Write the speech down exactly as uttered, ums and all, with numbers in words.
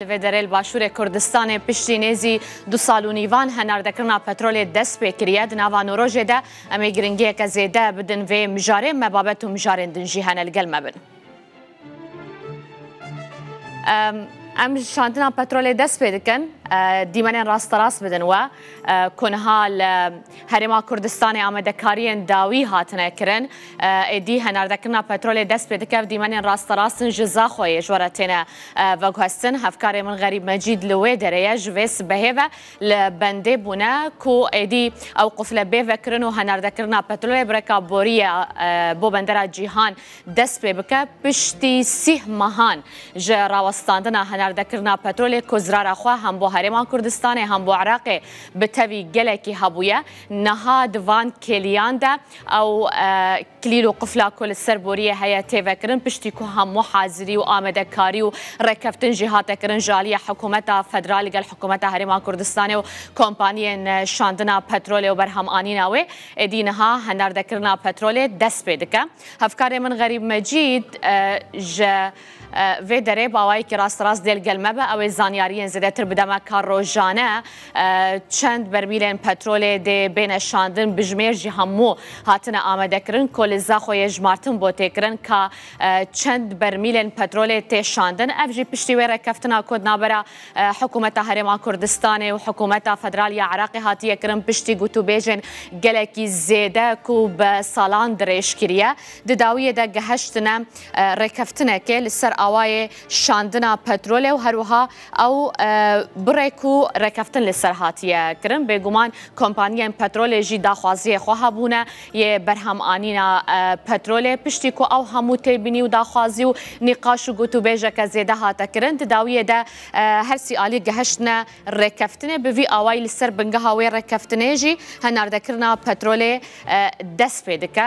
Li vê derê li Başûrê Kurdistanê piştî nêzî du sal û nîvan henardekirina petrolê dest pê kiriye. Di nava norojê de em ê giringiyeke zêde bidin vê mijarê, me babet û mijarên din jî hene, li gel me bin. Em, em şandina petrolê dest pê dikin, e, dîmenên rasterast bidin we, e, ku niha li Herêma Kurdistanê amadekariyên dawî hatine kirin. E, êdî henardekirina petrolê dest pê dike, ev dîmenên rasterast in, ji Zaxoyê ji we re têne, e, veguhestin. Hevkarê min Xerîb Mecîd li wê derê ye, ji vê sibehê ve li bendê bûne ku êdî ew qufle bê vekirin û henardekirina petrolê bi reka boriyê, e, bo bendera Cîhan dest pê bike. Piştî sîh mehan ji rawestandina henardekirina petrolê ku zirara xwe hem bo Herêma Kurdistanê hem bo Iraqê bi tevî gelekî hebûye, niha di van kêliyan de ew, e, kilîl û qifla ku li ser boriyê heye tê vekirin, piştî ku hemû hazirî û amadekarî û rêkeftin jî hate kirin ji aliyê hikûmeta federal li gel hikûmeta Herêma Kurdistanê û kompaniyên, e, şandina petrolê û berhemanîna wê. Êdî niha henardekirina petrolê dest pê dike. Hevkarê min Xerîb Mecîd, e, ji, e, vê derê bi awayekî rasterast dê li gel me be. Ew ê zanyariyên zêdetir bide me ka rojane, e, çend bermîlên petrolê dê bêne şandin, bi jimêr jî hemû hatine amadekirin ku li Zaxoyê jimartin bo têkirin ka, e, çend bermîlên petrolê tê şandin. Ev jî piştî wê rêkeftina ku di navbera e, hikûmeta Herêma Kurdistanê û hikûmeta federal ya Iraqê hatiye kirin, piştî gotûbêjên gelekî zêde ku bi salan dirêj kiriye. Di dawiyê de gehiştine, e, rêkeftinekê li ser awayê şandina petrolê û her wiha ew, e, birê ku rêkeftin li ser hatiye kirin. Bêguman kompaniyên petrolê jî daxwaziyê xwe hebûne yê berhemanîna, e, petrolê. Piştî ku ew hemû têbînî û daxwazî û nîqaş û gotûbêjeke zêde hate kirin, di dawiyê de, e, her sî alî gehiştine rêkeftinê. Bi vî awayî li ser bingeha wê rêkeftinê jî henardekirina petrolê, e, dest pê dike.